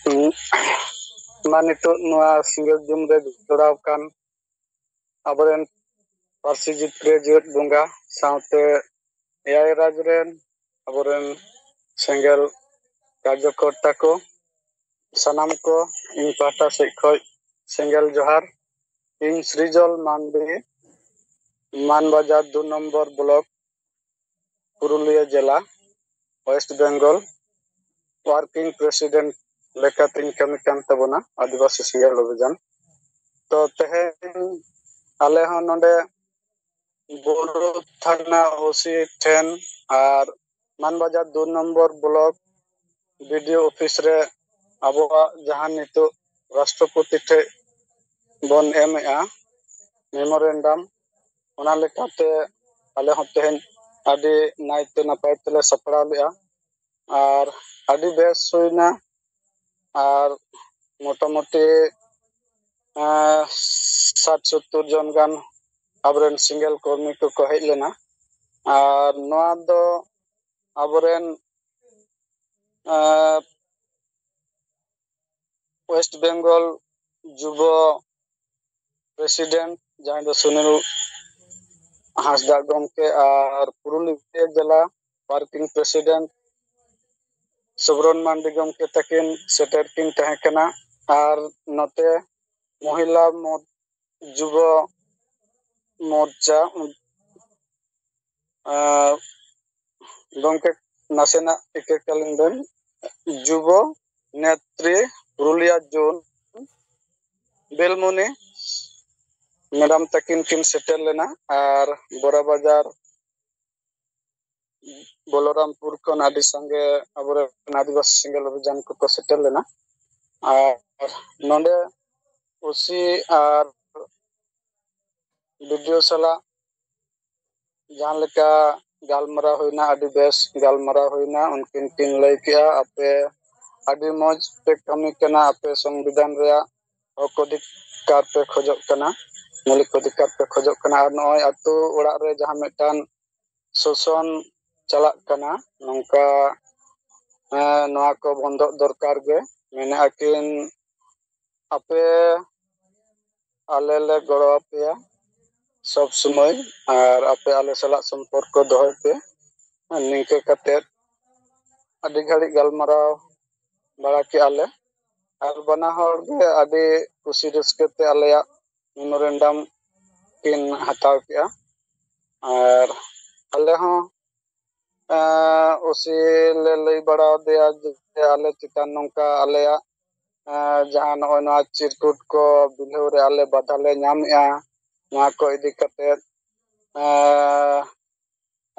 ᱦᱩᱸ᱾ ᱢᱟ ᱱᱤᱛᱚᱜ ᱱᱚᱣᱟ ᱥᱤᱸᱜᱟᱹᱲ ᱡᱩᱢ ᱨᱮ ᱡᱚᱲᱟᱣ ᱠᱟᱱ ᱟᱵᱚᱨᱮᱱ ᱯᱟᱹᱨᱥᱤ ᱡᱤᱛᱠᱟᱹᱨ ᱡᱮᱜᱮᱛ ᱵᱚᱸᱜᱟ ᱥᱟᱶᱛᱮ ᱮᱭᱟᱭ ᱨᱟᱡᱽ ᱨᱮᱱ ᱟᱵᱚᱨᱮᱱ ᱥᱮᱸᱜᱮᱞ ᱠᱟᱨᱡᱚᱠᱚᱨᱛᱟ ᱠᱚ, ᱥᱟᱱᱟᱢ ᱠᱚ ᱤᱧ ᱯᱟᱦᱴᱟ ᱥᱮᱫ ᱠᱷᱚᱱ ᱥᱮᱸᱜᱮᱞ ᱡᱚᱦᱟᱨ᱾ ᱤᱧ ᱥᱨᱤᱡᱚᱞ ᱢᱟᱱᱰᱤ, ᱢᱟᱱᱵᱟᱡᱟᱨ ᱫᱩ ᱱᱚᱢᱵᱚᱨ ᱵᱞᱚᱠ, ᱯᱩᱨᱩᱞᱤᱭᱟᱹ ᱡᱮᱞᱟ, ᱳᱭᱮᱥᱴ ᱵᱮᱝᱜᱚᱞ, ᱣᱟᱨᱠᱤᱝ ᱯᱨᱮᱥᱤᱰᱮᱱᱴ ᱞᱮᱠᱟᱛᱤᱧ ᱠᱟᱹᱢᱤ ᱠᱟᱱ ᱛᱟᱵᱚᱱᱟ ᱟᱹᱫᱤᱵᱟᱹᱥᱤ ᱥᱮᱸᱜᱮᱞ ᱚᱵᱷᱤᱡᱟᱱ᱾ ᱛᱚ ᱛᱮᱦᱮᱧ ᱟᱞᱮ ᱦᱚᱸ ᱱᱚᱰᱮ ᱵᱳᱨᱳ ᱛᱷᱟᱱᱟ ᱳᱥᱤ ᱴᱷᱮᱱ ᱟᱨ ᱢᱟᱱᱵᱟᱡᱟᱨ ᱫᱩ ᱱᱚᱢᱵᱚᱨ ᱵᱞᱚᱠ ᱵᱤᱰᱤᱳ ᱚᱯᱷᱤᱥ ᱨᱮ ᱟᱵᱚᱣᱟᱜ ᱡᱟᱦᱟᱸ ᱱᱤᱛᱚᱜ ᱨᱟᱥᱴᱨᱚᱯᱚᱛᱤ ᱴᱷᱮᱱ ᱵᱚᱱ ᱮᱢᱮᱜᱼᱟ ᱢᱮᱢᱳᱨᱮᱱᱰᱟᱢ, ᱚᱱᱟ ᱞᱮᱠᱟᱛᱮ ᱟᱞᱮ ᱦᱚᱸ ᱛᱮᱦᱮᱧ ᱟᱹᱰᱤ ᱱᱟᱭᱛᱮ ᱱᱟᱯᱟᱭ ᱛᱮᱞᱮ ᱥᱟᱯᱲᱟᱣ ᱞᱮᱜᱼᱟ ᱟᱨ ᱟᱹᱰᱤ ᱵᱮᱥ ᱦᱩᱭᱱᱟ᱾ ᱟᱨ ᱢᱚᱴᱟᱢᱩᱴᱤ ᱮᱸ, ᱥᱟᱴ ᱥᱳᱛᱛᱳᱨ ᱡᱚᱱ ᱜᱟᱱ ᱟᱵᱚᱨᱮᱱ ᱥᱮᱸᱜᱮᱞ ᱠᱚᱨᱢᱤ ᱠᱚᱠᱚ ᱦᱮᱡ ᱞᱮᱱᱟ᱾ ᱟᱨ ᱱᱚᱣᱟ ᱫᱚ ᱟᱵᱚᱨᱮᱱ ᱮᱸ, ᱳᱭᱮᱥᱴ ᱵᱮᱝᱜᱚᱞ ᱡᱩᱵᱚ ᱯᱨᱮᱥᱤᱰᱮᱱᱴ ᱡᱟᱦᱟᱸᱭ ᱫᱚ ᱥᱩᱱᱤᱞ ᱦᱟᱸᱥᱫᱟ ᱜᱚᱢᱠᱮ ᱟᱨ ᱯᱩᱨᱩᱞᱤᱭᱟᱹ ᱡᱮᱞᱟ ᱣᱟᱨᱠᱤᱝ ᱯᱨᱮᱥᱤᱰᱮᱱᱴ ᱥᱩᱵᱨᱚᱱ ᱢᱟᱱᱰᱤ ᱜᱚᱢᱠᱮ ᱛᱟᱹᱠᱤᱱ ᱥᱮᱴᱮᱨ ᱠᱤᱱ ᱛᱟᱦᱮᱸ ᱠᱟᱱᱟ᱾ ᱟᱨ ᱱᱚᱛᱮ ᱢᱚᱦᱤᱞᱟ ᱢᱚ-, ᱡᱩᱵᱚ ᱢᱳᱨᱪᱟ, ᱟᱨ ᱜᱚᱢᱠᱮ ᱱᱟᱥᱮᱱᱟᱜ ᱤᱠᱟᱹ ᱠᱟᱹᱞᱤᱧ ᱵᱮᱱ, ᱡᱩᱵᱚ ᱱᱮᱛᱨᱤ ᱯᱩᱨᱩᱞᱤᱭᱟ ᱡᱳᱱ ᱵᱮᱞᱢᱩᱱᱤ ᱢᱮᱰᱟᱢ ᱛᱟᱹᱠᱤᱱ ᱠᱤᱱ ᱥᱮᱴᱮᱨ ᱞᱮᱱᱟ᱾ ᱟᱨ ᱵᱚᱨᱟ ᱵᱟᱡᱟᱨ ᱵᱚᱞᱚᱨᱟᱢᱯᱩᱨ ᱠᱷᱚᱱ ᱟᱹᱰᱤ ᱥᱟᱸᱜᱮ ᱟᱵᱚᱨᱮᱱ ᱟᱹᱫᱤᱵᱟᱹᱥᱤ ᱥᱮᱸᱜᱮᱞ ᱚᱵᱷᱤᱡᱟᱱ ᱠᱚᱠᱚ ᱥᱮᱴᱮᱨ ᱞᱮᱱᱟ᱾ ᱟᱨ ᱱᱚᱰᱮ ᱳᱥᱤ ᱟᱨ ᱵᱤᱰᱤᱳ ᱥᱟᱞᱟᱜ ᱡᱟᱦᱟᱸ ᱞᱮᱠᱟ ᱜᱟᱞᱢᱟᱨᱟᱣ ᱦᱩᱭᱱᱟ, ᱟᱹᱰᱤ ᱵᱮᱥ ᱜᱟᱞᱢᱟᱨᱟᱣ ᱦᱩᱭᱱᱟ᱾ ᱩᱱᱠᱤᱱ ᱠᱤᱱ ᱞᱟᱹᱭ ᱠᱮᱜᱼᱟ, ᱟᱯᱮ ᱟᱹᱰᱤ ᱢᱚᱡᱽ ᱯᱮ ᱠᱟᱹᱢᱤ ᱠᱟᱱᱟ, ᱟᱯᱮ ᱥᱚᱝᱵᱤᱫᱷᱟᱱ ᱨᱮᱭᱟᱜ ᱦᱚᱠ ᱚᱫᱷᱤᱠᱟᱨ ᱯᱮ ᱠᱷᱚᱡᱚᱜ ᱠᱟᱱᱟ, ᱢᱳᱣᱞᱤᱠ ᱚᱫᱷᱤᱠᱟᱨ ᱯᱮ ᱠᱷᱚᱡᱚᱜ ᱠᱟᱱᱟ᱾ ᱟᱨ ᱱᱚᱜᱼᱚᱭ ᱟᱹᱛᱩ ᱚᱲᱟᱜ ᱨᱮ ᱡᱟᱦᱟᱸ ᱢᱤᱫᱴᱟᱝ ᱥᱳᱥᱚᱱ ᱪᱟᱞᱟᱜ ᱠᱟᱱᱟ᱾ ᱱᱚᱝᱠᱟ ᱮᱸ, ᱱᱚᱣᱟ ᱠᱚ ᱵᱚᱱᱫᱚᱜ ᱫᱚᱨᱠᱟᱨ ᱜᱮ᱾ ᱢᱮᱱᱮᱫᱼᱟ ᱠᱤᱱ, ᱟᱯᱮ ᱟᱞᱮ ᱞᱮ ᱜᱚᱲᱚ ᱟᱯᱮᱭᱟ ᱥᱚᱵ ᱥᱚᱢᱚᱭ, ᱟᱨ ᱟᱯᱮ ᱟᱞᱮ ᱥᱟᱞᱟᱜ ᱥᱚᱢᱯᱚᱨᱠᱚ ᱫᱚᱦᱚᱭ ᱯᱮ᱾ ᱟᱨ ᱱᱤᱝᱠᱟᱹ ᱠᱟᱛᱮᱫ ᱟᱹᱰᱤ ᱜᱷᱟᱹᱲᱤᱡ ᱜᱟᱞᱢᱟᱨᱟᱣ ᱵᱟᱲᱟ ᱠᱮᱜᱼᱟ ᱞᱮ, ᱟᱨ ᱵᱟᱱᱟ ᱦᱚᱲ ᱜᱮ ᱟᱹᱰᱤ ᱠᱩᱥᱤ ᱨᱟᱹᱥᱠᱟᱹ ᱛᱮ ᱟᱞᱮᱭᱟᱜ ᱢᱮᱢᱳᱨᱮᱱᱰᱟᱢ ᱠᱤᱱ ᱦᱟᱛᱟᱣ ᱠᱮᱜᱼᱟ᱾ ᱟᱨ ᱟᱞᱮ ᱦᱚᱸ ᱮᱸ, ᱳᱥᱤ ᱞᱮ ᱞᱟᱹᱭ ᱵᱟᱲᱟ ᱟᱫᱮᱭᱟ ᱡᱮ ᱟᱞᱮ ᱪᱮᱛᱟᱱ ᱱᱚᱝᱠᱟ ᱟᱞᱮᱭᱟᱜ, ᱮᱸ, ᱡᱟᱦᱟᱸ ᱱᱚᱜᱼᱚᱭ ᱱᱚᱣᱟ ᱪᱤᱨᱠᱩᱴ ᱠᱚ ᱵᱤᱞᱦᱟᱹᱣ ᱨᱮ ᱟᱞᱮ ᱵᱟᱫᱷᱟ ᱞᱮ ᱧᱟᱢᱮᱜᱼᱟ, ᱱᱚᱣᱟ ᱠᱚ ᱤᱫᱤ ᱠᱟᱛᱮᱫ, ᱮᱸ,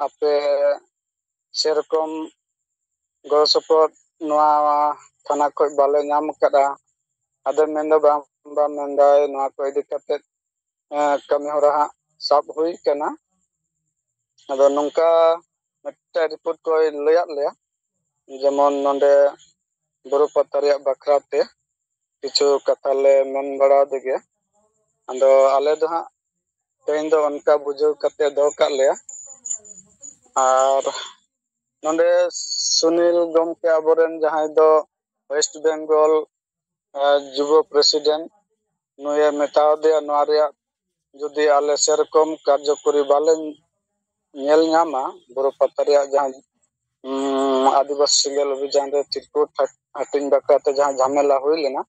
ᱟᱯᱮ ᱥᱮᱨᱚᱠᱚᱢ ᱜᱚᱲᱚ ᱥᱚᱯᱚᱦᱚᱫ ᱱᱚᱣᱟ ᱛᱷᱟᱱᱟ ᱠᱷᱚᱱ ᱵᱟᱞᱮ ᱧᱟᱢ ᱟᱠᱟᱫᱟ᱾ ᱟᱫᱚ ᱢᱮᱱᱫᱟ, ᱵᱟᱝ, ᱵᱟᱝ ᱢᱮᱱᱫᱟᱭ, ᱱᱚᱣᱟ ᱠᱚ ᱤᱫᱤ ᱠᱟᱛᱮᱫ ᱮᱸ, ᱠᱟᱹᱢᱤ ᱦᱚᱨᱟ ᱦᱟᱸᱜ ᱥᱟᱵ ᱦᱩᱭ ᱠᱟᱱᱟ᱾ ᱟᱫᱚ ᱱᱚᱝᱠᱟ ᱢᱤᱫᱴᱮᱱ ᱨᱤᱯᱳᱨᱴ ᱠᱚᱭ ᱞᱟᱹᱭᱟᱫ ᱞᱮᱭᱟ, ᱡᱮᱢᱚᱱ ᱱᱚᱰᱮ ᱵᱩᱨᱩ ᱯᱟᱛᱟ ᱨᱮᱭᱟᱜ ᱵᱟᱠᱷᱨᱟ ᱛᱮ ᱠᱤᱪᱷᱩ ᱠᱟᱛᱷᱟ ᱞᱮ ᱢᱮᱱ ᱵᱟᱲᱟ ᱟᱫᱮ ᱜᱮ᱾ ᱟᱫᱚ ᱟᱞᱮ ᱫᱚ ᱦᱟᱸᱜ ᱛᱮᱦᱮᱧ ᱫᱚ ᱚᱱᱠᱟ ᱵᱩᱡᱷᱟᱹᱣ ᱠᱟᱛᱮ ᱫᱚᱦᱚ ᱠᱟᱜ ᱞᱮᱭᱟ᱾ ᱟᱨ ᱱᱚᱰᱮ ᱥᱩᱱᱤᱞ ᱜᱚᱢᱠᱮ ᱟᱵᱚᱨᱮᱱ ᱡᱟᱦᱟᱸᱭ ᱫᱚ ᱳᱭᱮᱥᱴ ᱵᱮᱝᱜᱚᱞ ᱡᱩᱵᱚ ᱯᱨᱮᱥᱤᱰᱮᱱᱴ, ᱱᱩᱭᱮ ᱢᱮᱛᱟᱣ ᱫᱮᱭᱟ, ᱱᱚᱣᱟ ᱨᱮᱭᱟᱜ ᱡᱩᱫᱤ ᱟᱞᱮ ᱥᱮᱨᱚᱠᱚᱢ ᱠᱟᱨᱡᱚᱠᱚᱨᱤ ᱵᱟᱞᱮ ᱧᱮᱞ ᱧᱟᱢᱟ, ᱵᱩᱨᱩ ᱯᱟᱛᱟ ᱨᱮᱭᱟᱜ ᱡᱟᱦᱟᱸ, ᱩᱸ, ᱟᱹᱫᱤᱵᱟᱹᱥᱤ ᱥᱮᱸᱜᱮᱞ ᱚᱵᱷᱤᱡᱟᱱ ᱨᱮ ᱪᱤᱨᱠᱩᱴ ᱦᱟᱹᱴᱤᱧ ᱵᱟᱠᱷᱨᱟ ᱛᱮ ᱡᱟᱦᱟᱸ ᱡᱷᱟᱢᱮᱞᱟ ᱦᱩᱭ ᱞᱮᱱᱟ,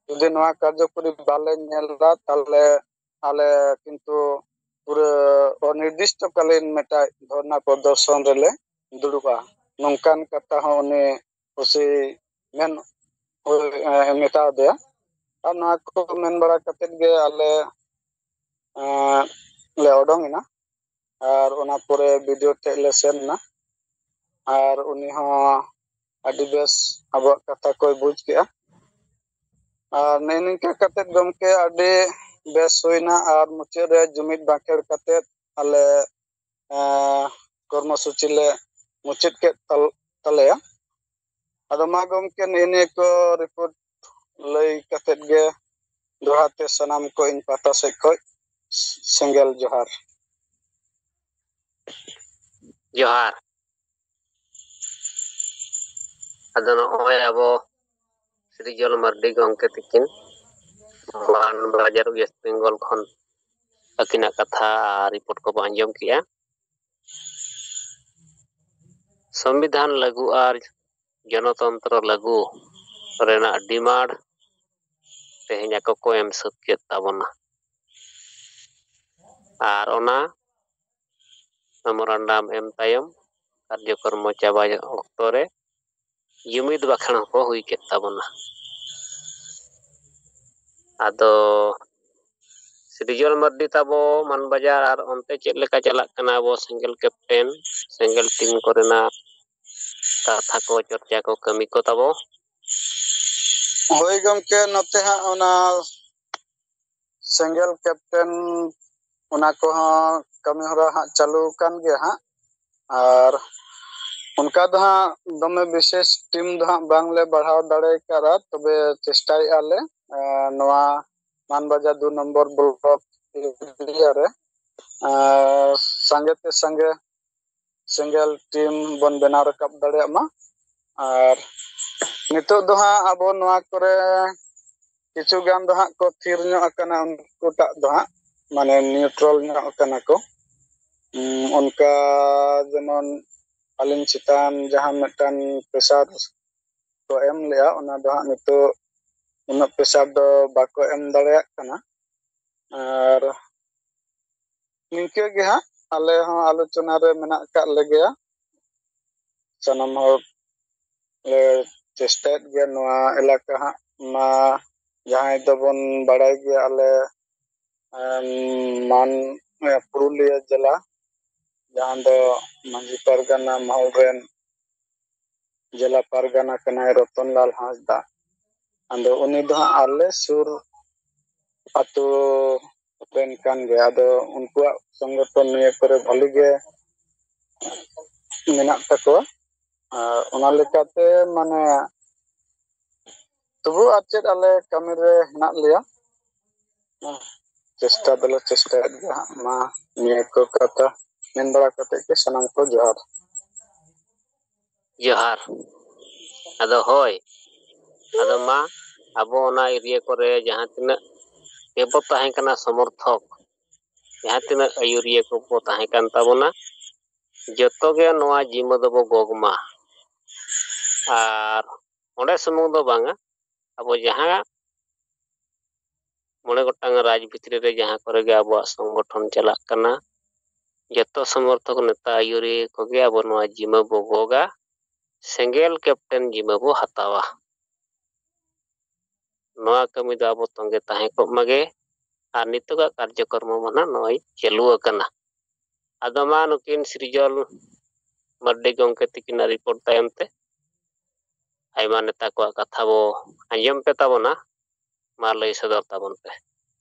ᱡᱩᱫᱤ ᱱᱚᱣᱟ ᱠᱟᱨᱡᱚᱠᱚᱨᱤ ᱵᱟᱞᱮ ᱧᱮᱞ ᱮᱫᱟ, ᱛᱟᱦᱞᱮ ᱟᱞᱮ ᱠᱤᱱᱛᱩ ᱯᱩᱨᱟᱹ ᱚᱱᱤᱨᱫᱤᱥᱴᱚ ᱠᱟᱞᱤᱱ ᱢᱤᱫᱴᱟᱝ ᱫᱷᱚᱨᱱᱟ ᱯᱨᱚᱫᱚᱨᱥᱚᱱ ᱨᱮᱞᱮ ᱫᱩᱲᱩᱵᱼᱟ, ᱱᱚᱝᱠᱟᱱ ᱠᱟᱛᱷᱟ ᱦᱚᱸ ᱩᱱᱤ ᱳᱥᱤ ᱢᱮᱱ ᱦᱩᱭ, ᱮ, ᱢᱮᱛᱟᱣ ᱫᱮᱭᱟ᱾ ᱟᱨ ᱱᱚᱣᱟ ᱠᱚ ᱢᱮᱱ ᱵᱟᱲᱟ ᱠᱟᱛᱮᱫ ᱜᱮ ᱟᱞᱮ, ᱮ, ᱞᱮ ᱚᱰᱚᱝ ᱮᱱᱟ᱾ ᱟᱨ ᱚᱱᱟ ᱯᱚᱨᱮ ᱵᱤ ᱰᱤ ᱳ ᱴᱷᱮᱡ ᱞᱮ ᱥᱮᱱ ᱮᱱᱟ, ᱟᱨ ᱩᱱᱤ ᱦᱚᱸ ᱟᱹᱰᱤ ᱵᱮᱥ ᱟᱵᱚᱣᱟᱜ ᱠᱟᱛᱷᱟ ᱠᱚᱭ ᱵᱩᱡᱽ ᱠᱮᱜᱼᱟ᱾ ᱟᱨ ᱱᱮᱜᱼᱮ ᱱᱤᱝᱠᱟᱹ ᱠᱟᱛᱮᱫ ᱜᱚᱢᱠᱮ ᱟᱹᱰᱤ ᱵᱮᱥ ᱦᱩᱭᱱᱟ, ᱟᱨ ᱢᱩᱪᱟᱹᱫ ᱨᱮ ᱡᱩᱢᱤᱫ ᱵᱟᱸᱠᱷᱮᱲ ᱠᱟᱛᱮᱫ ᱟᱞᱮ, ᱮᱸ, ᱠᱚᱨᱢᱚᱥᱩᱪᱤ ᱞᱮ ᱢᱩᱪᱟᱹᱫ ᱠᱮᱫ ᱛᱟᱞ-, ᱛᱟᱞᱮᱭᱟ᱾ ᱟᱫᱚ ᱢᱟ ᱜᱚᱢᱠᱮ, ᱱᱮᱜᱼᱮ ᱱᱤᱭᱟᱹ ᱠᱚ ᱨᱤᱯᱳᱨᱴ ᱞᱟᱹᱭ ᱠᱟᱛᱮᱫ ᱜᱮ ᱫᱚᱦᱲᱟ ᱛᱮ ᱥᱟᱱᱟᱢ ᱠᱚ ᱤᱧ ᱯᱟᱦᱴᱟ ᱥᱮᱫ ᱠᱷᱚᱱ ᱥᱮᱸᱜᱮᱞ ᱡᱚᱦᱟᱨ᱾ ᱡᱚᱦᱟᱨ᱾ ᱟᱫᱚ ᱱᱚᱜᱼᱚᱭ ᱟᱵᱚ ᱥᱨᱤᱡᱚᱞ ᱢᱟᱨᱰᱤ ᱜᱚᱢᱠᱮ ᱛᱤᱠᱤᱱ ᱢᱟᱱ ᱵᱟᱡᱟᱨ ᱳᱭᱮᱥᱴ ᱵᱮᱝᱜᱚᱞ ᱠᱷᱚᱱ ᱟᱹᱠᱤᱱᱟᱜ ᱠᱟᱛᱷᱟ ᱟᱨ ᱨᱤᱯᱳᱨᱴ ᱠᱚᱵᱚ ᱟᱸᱡᱚᱢ ᱠᱮᱜᱼᱟ᱾ ᱥᱚᱝᱵᱤᱫᱷᱟᱱ ᱞᱟᱹᱜᱩ ᱟᱨ ᱜᱚᱱᱚᱛᱚᱱᱛᱨᱚ ᱞᱟᱹᱜᱩ ᱨᱮᱱᱟᱜ ᱰᱤᱢᱟᱱᱰ ᱛᱮᱦᱮᱧ ᱟᱠᱚ ᱠᱚ ᱮᱢ ᱥᱟᱹᱛ ᱠᱮᱫ ᱛᱟᱵᱚᱱᱟ᱾ ᱟᱨ ᱚᱱᱟ ᱢᱮᱢᱳᱨᱟᱱᱰᱟᱢ ᱮᱢ ᱛᱟᱭᱚᱢ ᱠᱟᱨᱡᱚᱠᱨᱚᱢ ᱪᱟᱵᱟ ᱚᱠᱛᱚ ᱨᱮ ᱡᱩᱢᱤᱫ ᱵᱟᱠᱷᱮᱬ ᱦᱚᱸᱠᱚ ᱦᱩᱭ ᱠᱮᱫ ᱛᱟᱵᱚᱱᱟ᱾ ᱟᱫᱚ ᱥᱨᱤᱡᱚᱞ ᱢᱟᱨᱰᱤ ᱛᱟᱵᱚ ᱢᱟᱱᱵᱟᱡᱟᱨ, ᱟᱨ ᱚᱱᱛᱮ ᱪᱮᱫ ᱞᱮᱠᱟ ᱪᱟᱞᱟᱜ ᱠᱟᱱᱟ ᱟᱵᱚ ᱥᱮᱸᱜᱮᱞ ᱠᱮᱯᱴᱮᱱ, ᱥᱮᱸᱜᱮᱞ ᱴᱤᱢ ᱠᱚᱨᱮᱱᱟᱜ ᱠᱟᱛᱷᱟ ᱠᱚ, ᱪᱚᱨᱪᱟ ᱠᱚ, ᱠᱟᱹᱢᱤ ᱠᱚ ᱛᱟᱵᱚ? ᱦᱳᱭ ᱜᱚᱢᱠᱮ, ᱱᱚᱛᱮ ᱦᱟᱸᱜ ᱚᱱᱟ ᱥᱮᱸᱜᱮᱞ ᱠᱮᱯᱴᱮᱱ ᱚᱱᱟ ᱠᱚᱦᱚᱸ ᱠᱟᱹᱢᱤ ᱦᱚᱨᱟ ᱦᱟᱸᱜ ᱪᱟᱹᱞᱩ ᱟᱠᱟᱱ ᱜᱮᱭᱟ ᱦᱟᱸᱜ᱾ ᱟᱨ ᱚᱱᱠᱟ ᱫᱚ ᱦᱟᱸᱜ ᱫᱚᱢᱮ ᱵᱤᱥᱮᱥ ᱴᱤᱢ ᱫᱚ ᱦᱟᱸᱜ ᱵᱟᱝᱞᱮ ᱵᱟᱲᱦᱟᱣ ᱫᱟᱲᱮ ᱟᱠᱟᱫᱟ, ᱛᱚᱵᱮ ᱪᱮᱥᱴᱟᱭᱮᱫᱼᱟ ᱞᱮ, ᱮᱸ, ᱱᱚᱣᱟ ᱢᱟᱱᱵᱟᱡᱟᱨ ᱫᱩ ᱱᱚᱢᱵᱚᱨ ᱵᱞᱚᱠ ᱮᱨᱤᱭᱟ ᱨᱮ, ᱮᱸ, ᱥᱟᱸᱜᱮ ᱛᱮ ᱥᱟᱸᱜᱮ ᱥᱮᱸᱜᱮᱞ ᱴᱤᱢ ᱵᱚᱱ ᱵᱮᱱᱟᱣ ᱨᱟᱠᱟᱵ ᱫᱟᱲᱮᱭᱟᱜ ᱢᱟ᱾ ᱟᱨ ᱱᱤᱛᱚᱜ ᱫᱚ ᱦᱟᱸᱜ ᱟᱵᱚ ᱱᱚᱣᱟ ᱠᱚᱨᱮ ᱠᱤᱪᱷᱩ ᱜᱟᱱ ᱫᱚ ᱦᱟᱸᱜ ᱠᱚ ᱛᱷᱤᱨ ᱧᱚᱜ ᱟᱠᱟᱱᱟ, ᱩᱱᱠᱩᱴᱟᱜ ᱫᱚ ᱦᱟᱸᱜ ᱢᱟᱱᱮ ᱱᱤᱭᱩᱴᱨᱟᱞ ᱧᱚᱜ ᱟᱠᱟᱱᱟ ᱠᱚ᱾ ᱩᱸ, ᱚᱱᱠᱟ ᱡᱮᱢᱚᱱ ᱟᱹᱞᱤᱧ ᱪᱮᱛᱟᱱ ᱡᱟᱦᱟᱸ ᱢᱤᱫᱴᱟᱝ ᱯᱨᱮᱥᱟᱨ ᱠᱚ ᱮᱢ ᱞᱮᱜᱼᱟ, ᱚᱱᱟ ᱫᱚ ᱦᱟᱸᱜ ᱱᱤᱛᱚᱜ ᱩᱱᱟᱹᱜ ᱯᱨᱮᱥᱟᱨ ᱫᱚ ᱵᱟᱠᱚ ᱮᱢ ᱫᱟᱲᱮᱭᱟᱜ ᱠᱟᱱᱟ᱾ ᱟᱨ ᱱᱤᱝᱠᱟᱹ ᱜᱮ ᱦᱟᱸᱜ ᱟᱞᱮ ᱦᱚᱸ ᱟᱞᱳᱪᱚᱱᱟ ᱨᱮ ᱢᱮᱱᱟᱜ ᱟᱠᱟᱫ ᱞᱮᱜᱮᱭᱟ᱾ ᱥᱟᱱᱟᱢ ᱦᱚᱲ ᱞᱮ ᱪᱮᱥᱴᱟᱭᱮᱫ ᱜᱮᱭᱟ ᱱᱚᱣᱟ ᱮᱞᱟᱠᱟ ᱦᱟᱸᱜ ᱢᱟ, ᱡᱟᱦᱟᱸᱭ ᱫᱚᱵᱚᱱ ᱵᱟᱲᱟᱭ ᱜᱮᱭᱟ ᱟᱞᱮ, ᱮᱢ, ᱢᱟᱱ, ᱮ, ᱯᱩᱨᱩᱞᱤᱭᱟᱹ ᱡᱮᱞᱟ, ᱡᱟᱦᱟᱸ ᱫᱚ ᱢᱟᱹᱡᱷᱤ ᱯᱟᱨᱜᱟᱱᱟ ᱢᱚᱦᱚᱞ ᱨᱮᱱ ᱡᱮᱞᱟ ᱯᱟᱨᱜᱟᱱᱟ ᱠᱟᱱᱟᱭ ᱨᱚᱛᱚᱱᱞᱟᱞ ᱦᱟᱸᱥᱫᱟ᱾ ᱟᱫᱚ ᱩᱱᱤ ᱫᱚ ᱦᱟᱸᱜ ᱟᱞᱮ ᱥᱩᱨ ᱟᱹᱛᱩ ᱨᱮᱱ ᱠᱟᱱ ᱜᱮᱭᱟ᱾ ᱟᱫᱚ ᱩᱱᱠᱩᱣᱟᱜ ᱥᱚᱝᱜᱚᱴᱷᱚᱱ ᱱᱤᱭᱟᱹ ᱠᱚᱨᱮ ᱵᱷᱟᱹᱞᱤ ᱜᱮ ᱢᱮᱱᱟᱜ ᱛᱟᱠᱚᱣᱟ᱾ ᱟᱨ ᱚᱱᱟ ᱞᱮᱠᱟᱛᱮ ᱢᱟᱱᱮ ᱛᱚᱵᱩ ᱟᱨ ᱪᱮᱫ ᱟᱞᱮ ᱠᱟᱹᱢᱤ ᱨᱮ ᱦᱮᱱᱟᱜ ᱞᱮᱭᱟ᱾ ᱪᱮᱥᱴᱟ ᱫᱚᱞᱮ ᱪᱮᱥᱴᱟᱭᱮᱫ ᱜᱮᱭᱟ ᱦᱟᱸᱜ᱾ ᱢᱟ ᱱᱤᱭᱟᱹ ᱠᱚ ᱠᱟᱛᱷᱟ᱾ ᱢᱮᱱ ᱵᱟᱲᱟ ᱠᱟᱛᱮ ᱜᱮ ᱥᱟᱱᱟᱢ ᱠᱚ ᱡᱚᱦᱟᱨ᱾ ᱡᱚᱦᱟᱨ᱾ ᱟᱫᱚ ᱦᱳᱭ, ᱟᱫᱚ ᱢᱟ ᱟᱵᱚ ᱚᱱᱟ ᱮᱨᱤᱭᱟ ᱠᱚᱨᱮ ᱡᱟᱦᱟᱸ ᱛᱤᱱᱟᱹᱜ ᱜᱮᱵᱚ ᱛᱟᱦᱮᱸ ᱠᱟᱱᱟ ᱥᱚᱢᱚᱨᱛᱷᱚᱠ, ᱡᱟᱦᱟᱸ ᱛᱤᱱᱟᱹᱜ ᱟᱹᱭᱩᱨᱤᱭᱟᱹ ᱠᱚᱠᱚ ᱛᱟᱦᱮᱸ ᱠᱟᱱ ᱛᱟᱵᱚᱱᱟ, ᱡᱚᱛᱚ ᱜᱮ ᱱᱚᱣᱟ ᱡᱤᱢᱟᱹ ᱫᱚᱵᱚ ᱜᱚᱜᱽ ᱢᱟ᱾ ᱟᱨ ᱚᱸᱰᱮ ᱥᱩᱢᱩᱝ ᱫᱚ ᱵᱟᱝᱟ, ᱟᱵᱚ ᱡᱟᱦᱟᱸ ᱢᱚᱬᱮ ᱜᱚᱴᱟᱝ ᱨᱟᱡᱽ ᱵᱷᱤᱛᱨᱤ ᱨᱮ ᱡᱟᱦᱟᱸ ᱠᱚᱨᱮ ᱜᱮ ᱟᱵᱚᱣᱟᱜ ᱥᱚᱝᱜᱚᱴᱷᱚᱱ ᱪᱟᱞᱟᱜ ᱠᱟᱱᱟ, ᱡᱚᱛᱚ ᱥᱚᱢᱚᱨᱛᱷᱚᱠ ᱱᱮᱛᱟ ᱟᱹᱭᱩᱨᱤᱭᱟᱹ ᱠᱚᱜᱮ ᱟᱵᱚ ᱱᱚᱣᱟ ᱡᱤᱢᱟᱹ ᱵᱚ ᱜᱚᱜᱟ, ᱥᱮᱸᱜᱮᱞ ᱠᱮᱯᱴᱮᱱ ᱡᱤᱢᱟᱹ ᱵᱚ ᱦᱟᱛᱟᱣᱟ᱾ ᱱᱚᱣᱟ ᱠᱟᱹᱢᱤ ᱫᱚ ᱟᱵᱚ ᱛᱚᱸᱜᱮ ᱛᱟᱦᱮᱸ ᱠᱚᱜ ᱢᱟᱜᱮ᱾ ᱟᱨ ᱱᱤᱛᱚᱜᱟᱜ ᱠᱟᱨᱡᱚᱠᱨᱚᱢ ᱢᱟ ᱱᱟᱦᱟᱜ ᱱᱚᱜᱼᱚᱭ ᱪᱟᱹᱞᱩ ᱟᱠᱟᱱᱟ᱾ ᱟᱫᱚ ᱢᱟ ᱱᱩᱠᱤᱱ ᱥᱨᱤᱡᱚᱞ ᱢᱟᱨᱰᱤ ᱜᱚᱢᱠᱮ ᱛᱤᱠᱤᱱᱟᱜ ᱨᱤᱯᱳᱨᱴ ᱛᱟᱭᱚᱢ ᱛᱮ ᱟᱭᱢᱟ ᱱᱮᱛᱟ ᱠᱚᱣᱟᱜ ᱠᱟᱛᱷᱟ ᱵᱚ ᱟᱸᱡᱚᱢ ᱯᱮ ᱛᱟᱵᱚᱱᱟ᱾ ᱢᱟ ᱞᱟᱹᱭ ᱥᱚᱫᱚᱨ ᱛᱟᱵᱚᱱ ᱯᱮ᱾